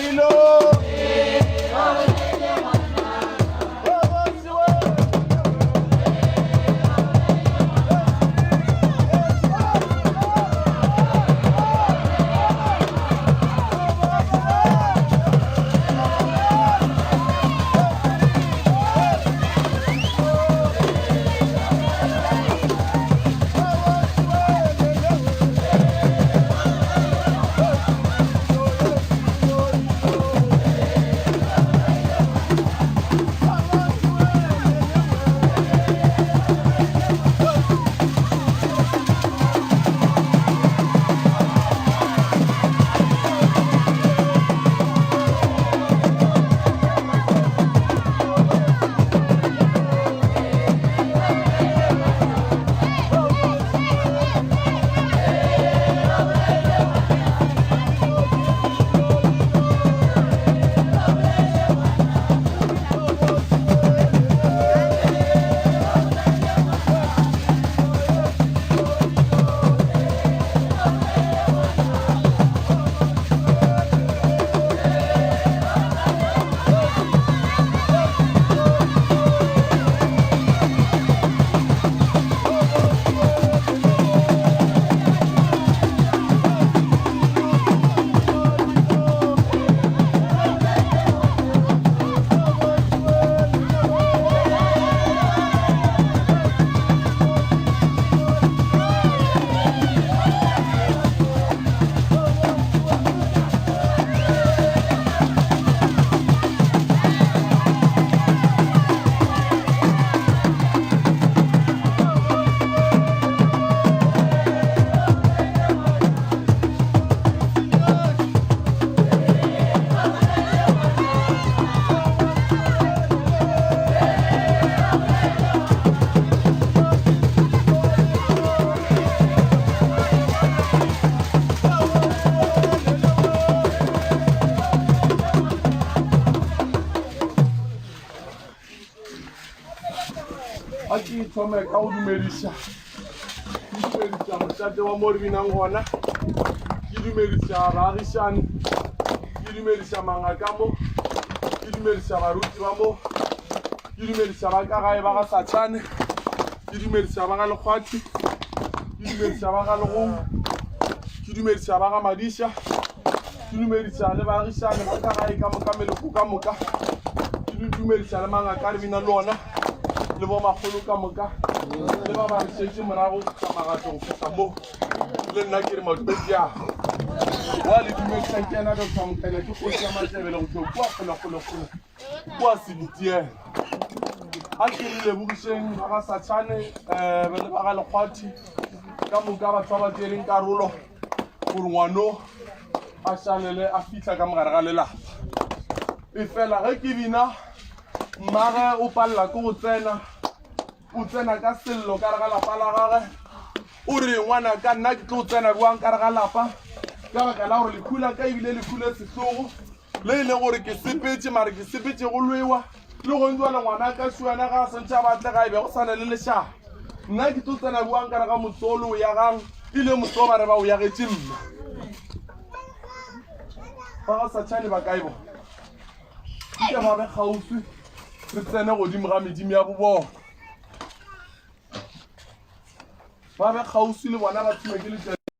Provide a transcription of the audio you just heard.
Silo! A ke thome ka go dumediša ke dumediša mošate wa mo re binang gona ke dumediša baagišane ke dumediša mangaka mo ke dumediša baruti ba mo ke dumediša ba ka gae ba ga satšhane ke dumediša ba ga lekgwathi ke dumediša ba ga legong ke dumediša ba ga madiša ke dumediša le baagišane ba ka gae ka moka meloko ka moka ke dumediša le mangaka re bina le ona le bo makgolo ka moka le ba ba re šetše morago ka magatong fihla mo le nna ke re madumedi a wa le dumedišang ke ena doctor mokanya ke kgoši ya matlebele go tšwa kua kgolekgolekgole kua seditiela a ke re lebogišeng ba ga satšhane um le ba ga lekgwathi ka moka batho ba ba tsereng karolo gore ngwano a šalele a fihla ka mogare ga lelapa e fela ge ke bina mmage o palela ke go tsena o tsena ka sello ka re ga lapa la gage o re ngwana ka nna ke tlo tsena bjang ka re ga lapa ka baka la gore lehu la ka ebile lehu le sehlogo le e leng gore ke sepetse mare ke sepetse go lwewa le gong jale ngwana ka suana ga a swantšhe a batle ga e be go swana le lešaga nna ke tlo tsena bjang ka re ga motse o le o yagang ile motse o ba re ba o yagetše nna ba ga satšhane ba kae bona nke ba be kgauswi re tsene godimo ga medimo ya bobona ba be kgauswi le bona ba thume ke letšatši.